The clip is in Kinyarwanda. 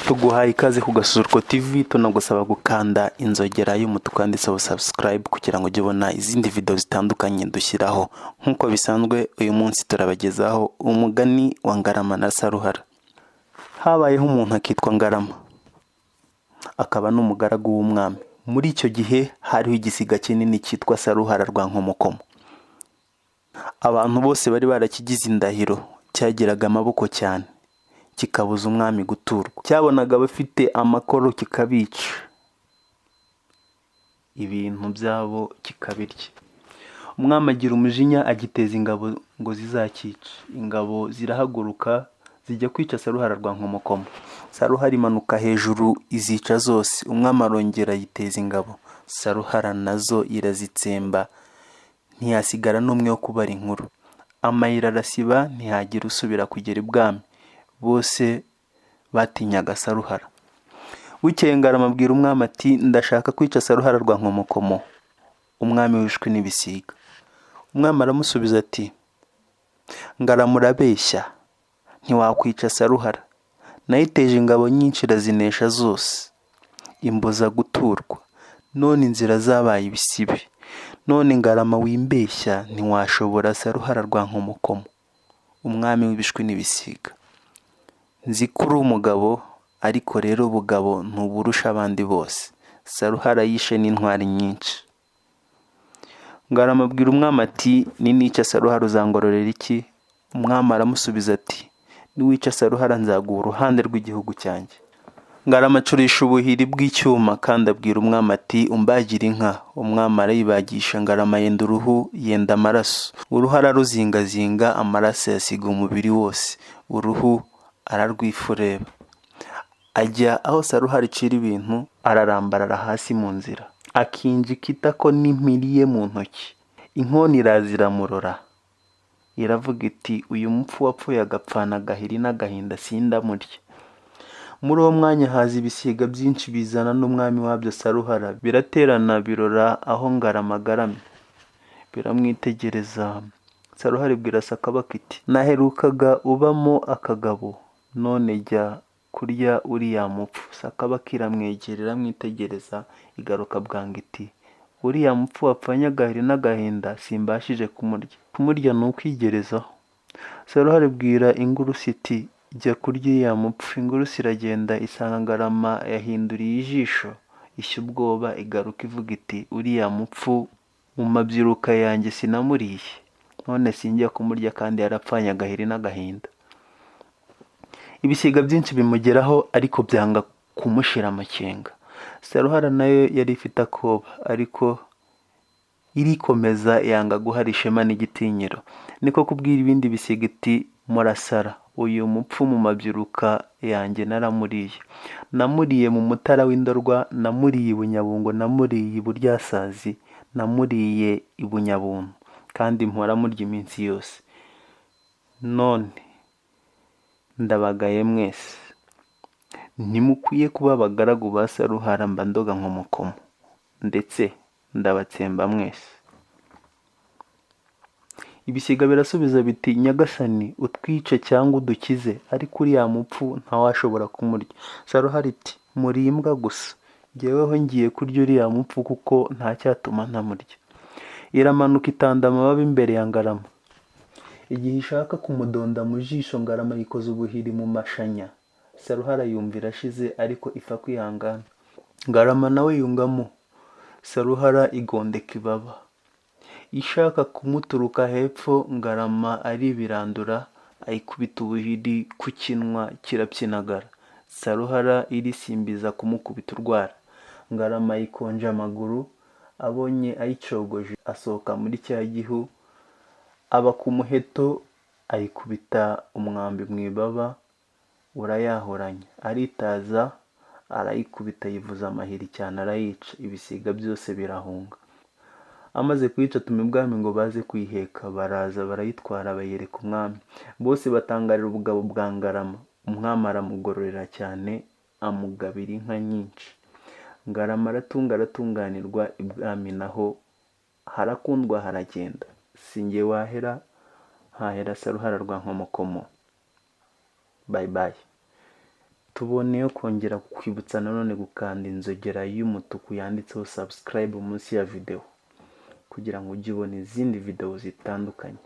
Tuguhaye ikaze ku Gasusuruko TV, tunagusaba gukanda inzogera y'umutuku yanditseho subscribe kugira ngo ujye ubona izindi video zitandukanye dushyiraho. Nk'uko bisanzwe, uyu munsi turabagezaho umugani wa Ngarama na Saruhara. Habayeho umuntu akitwa Ngarama, akaba n'umugaragu w'umwami. Muri icyo gihe hariho igisiga kinini cyitwa Saruhara rwa Nkomokomo. Abantu bose bari barakigize indahiro. Cyagiraga amaboko cyane, kikabuza umwami guturwa. Cyabonaga abafite amakoro kikabica, ibintu byabo kikabirya. Umwami agira umujinya, agiteza ingabo ngo zizakice. Ingabo zirahaguruka, zijya kwica Saruhara rwa Nkomokomo. Saruhara imanuka hejuru, izica zose. Umwami arongera ayiteza ingabo, Saruhara nazo irazitsemba, ntihasigara n'umwe wo kubara inkuru. Amayira arasiba, ntihagira usubira kugera ibwami. Bose batinyaga Saruhara. Bukeye Ngarama abwira umwami ati: "Ndashaka kwica Saruhara rwa Nkomokomo, umwami wishwe n'ibisiga." Umwami aramusubiza ati: "Ngarama, urabeshya, ntiwakwica Saruhara. Nayiteje ingabo nyinshi, irazinesha zose, imbuza guturwa, none inzira zabaye ibisibe. None Ngarama, wimbeshya, ntiwashobora Saruhara rwa Nkomokomo, umwami w'ibishwi n'ibisiga. Nzi ko uri umugabo, ariko rero ubugabo ntuburusha abandi bose. Saruhara yishe n'intwari nyinshi." Ngarama abwira umwami ati: "Ninica Saruhara uzangororera iki?" Umwami aramusubiza ati: "Niwica Saruhara nzaguha uruhande rw'igihugu cyanjye." Ngarama acurisha ubuhiri bw'icyuma, kandi abwira umwami ati: "Umbagire inka." Umwami arayibagisha. Ngarama yenda uruhu, yenda amaraso. Uruhu araruzingazinga, amaraso ayasiga umubiri wose, uruhu ararwifureba. Ajya aho Saruhara icira ibintu, ararambarara hasi mu nzira, akinjika itako n'impiri ye mu ntoki. Inkona iraza iramurora, iravuga iti: "Uyu mupfu wapfuye agapfana agahiri n'agahinda, sindamurya." Muri uwo mwanya haza ibisiga byinshi, bizana n'umwami wabyo Saruhara. Biraterana, birora aho Ngarama agaramye, biramwitegereza. Saruhara ibwira Sakabaka iti: "Naherukaga ubamo akagabo, none jya kurya uriya mupfu." Sakabaka iramwegera, iramwitegereza, igaruka bwangu iti: "Uriya mupfu wapfanye agahiri n'agahinda simbashije kumurya. Kumurya ni ukwigerezaho." Saruhara ibwira Ingurusu iti: "Jya kurya uriya mupfu." Ingurusu iragenda, isanga Ngarama yahinduriye ijisho, ishya ubwoba, igaruka ivuga iti: "Uriya mupfu mu mabyiruka yanjye sinamuriye, none sinjya kumurya kandi yarapfanye agahiri n'agahinda." Ibisiga byinshi bimugeraho, ariko byanga kumushira amakenga. Saruhara nayo yari ifite akoba, ariko irikomeza, yanga guhara ishema n'igitinyiro. Niko kubwira ibindi bisiga iti: "Murasara, uyu mupfu mu mabyiruka yanjye naramuriye. Namuriye mu Mutara w'Indorwa, namuriye i Bunyabungo, namuriye i Buryasazi, namuriye i Bunyabuntu, kandi mpora murya iminsi yose. None ndabagaye mwese, ntimukwiye kuba abagaragu ba Saruhara mba ndoga Nkomokomo, ndetse ndabatsemba mwese." Ibisiga birasubiza biti: "Nyagasani, utwice cyangwa udukize, ariko uriya mupfu ntawashobora kumurya." Saruhara iti: "Muri imbwa gusa, jyeweho ngiye kurya uriya mupfu kuko ntacyatuma ntamurya." Iramanuka, itanda amababa imbere ya Ngarama. Igihe ishaka kumudonda mu jisho, Ngarama yikoza ubuhiri mu mashanya. Saruhara yumva irashize, ariko ipfa kwihangana. Ngarama nawe yungamo, Saruhara igondeka ibaba. Ishaka kumuturuka hepfo, Ngarama aribirandura, ayikubita ubuhiri ku kinwa, kirapyinagara. Saruhara irisimbiza kumukubita urwara, Ngarama ayikonja amaguru. Abonye ayicogoje, asohoka muri cya gihu, aba ku muheto, ayikubita umwambi mu ibaba, urayahuranya. Aritaza, arayikubita, ayivuza amahiri cyane, arayica. Ibisiga byose birahunga. Amaze kuyica, atuma ibwami ngo baze kuyiheka. Baraza, barayitwara, bayereka umwami. Bose batangarira ubugabo bwa Ngarama. Umwami aramugororera cyane, amugabira inka nyinshi. Ngarama aratunga, aratunganirwa. Ibwami naho harakundwa, haragenda. Si njye wahera, hahera Saruhara rwa Nkomokomo. Bye bye. Tuboneyeho kongera kukwibutsa nanone gukanda inzogera y'umutuku yanditseho subscribe munsi ya videwo, kugira ngo ujye ubona izindi videwo zitandukanye.